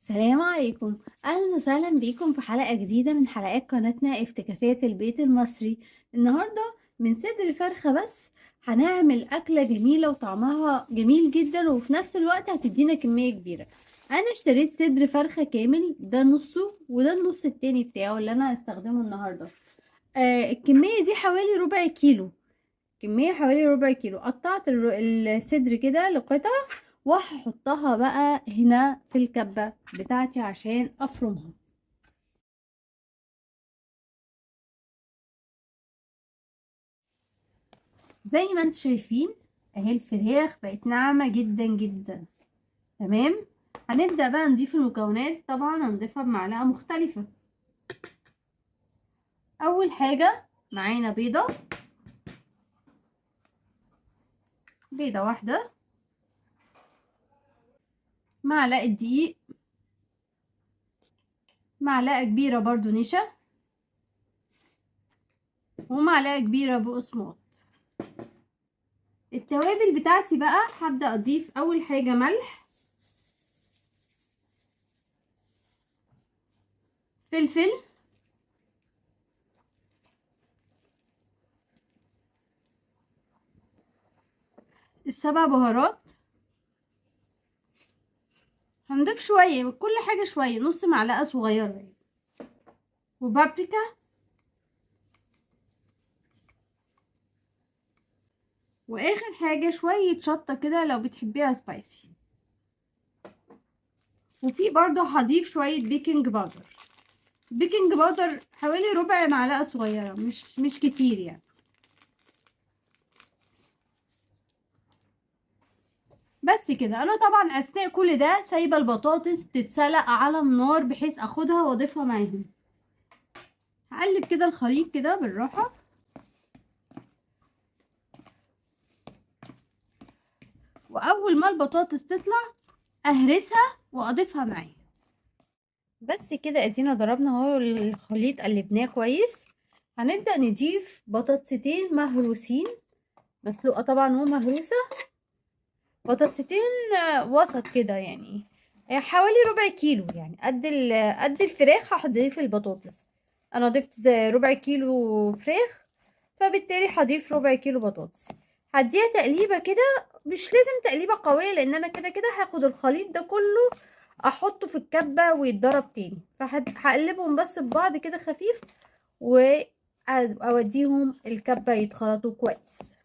السلام عليكم، اهلا وسهلا بيكم في حلقة جديدة من حلقات قناتنا افتكاسات البيت المصري. النهاردة من صدر فرخة بس هنعمل اكلة جميلة وطعمها جميل جدا، وفي نفس الوقت هتدينا كمية كبيرة. انا اشتريت صدر فرخة كامل، ده نصه وده النص التاني بتاعه اللي انا هستخدمه النهاردة. الكمية دي حوالي ربع كيلو، كمية حوالي ربع كيلو. قطعت الصدر كده لقطع وهحطها بقى هنا في الكبة بتاعتي عشان افرمها. زي ما انتم شايفين اهي الفراخ بقت ناعمة جدا جدا. تمام، هنبدأ بقى نضيف المكونات. طبعا هنضيفها بمعلقة مختلفة. اول حاجة معانا بيضة، بيضة واحدة، معلقة دقيق، معلقة كبيرة برضو نشا، ومعلقة كبيرة بقسماط. التوابل بتاعتي بقى هبدأ اضيف اول حاجة ملح، فلفل، السبع بهارات، هنضيف شوية من كل حاجة، شوية نص معلقة صغيرة يعني، وبابريكا، واخر حاجة شوية شطة كده لو بتحبيها spicy. وفي برضو هضيف شوية baking powder، baking powder حوالي ربع معلقة صغيرة، مش كتير يعني. بس كده. انا طبعا اثناء كل ده سايبه البطاطس تتسلق على النار بحيث اخدها واضيفها معاهم. هقلب كده الخليط كده بالراحه، واول ما البطاطس تطلع اهرسها واضيفها معايا. بس كده ادينا ضربنا اهو الخليط، قلبناه كويس. هنبدا نضيف بطاطستين مهروسين، مسلوقه طبعا ومهروسه، بطاطستين وسط كده يعني حوالي ربع كيلو، يعني قد الفراخ هضيف البطاطس. انا ضفت زي ربع كيلو فراخ، فبالتالي هضيف ربع كيلو بطاطس. هديها تقليبه كده، مش لازم تقليبه قويه لان انا كده كده هاخد الخليط ده كله احطه في الكبه ويتضرب تاني، فهقلبهم بس ببعض كده خفيف واوديهم الكبه يتخلطوا كويس.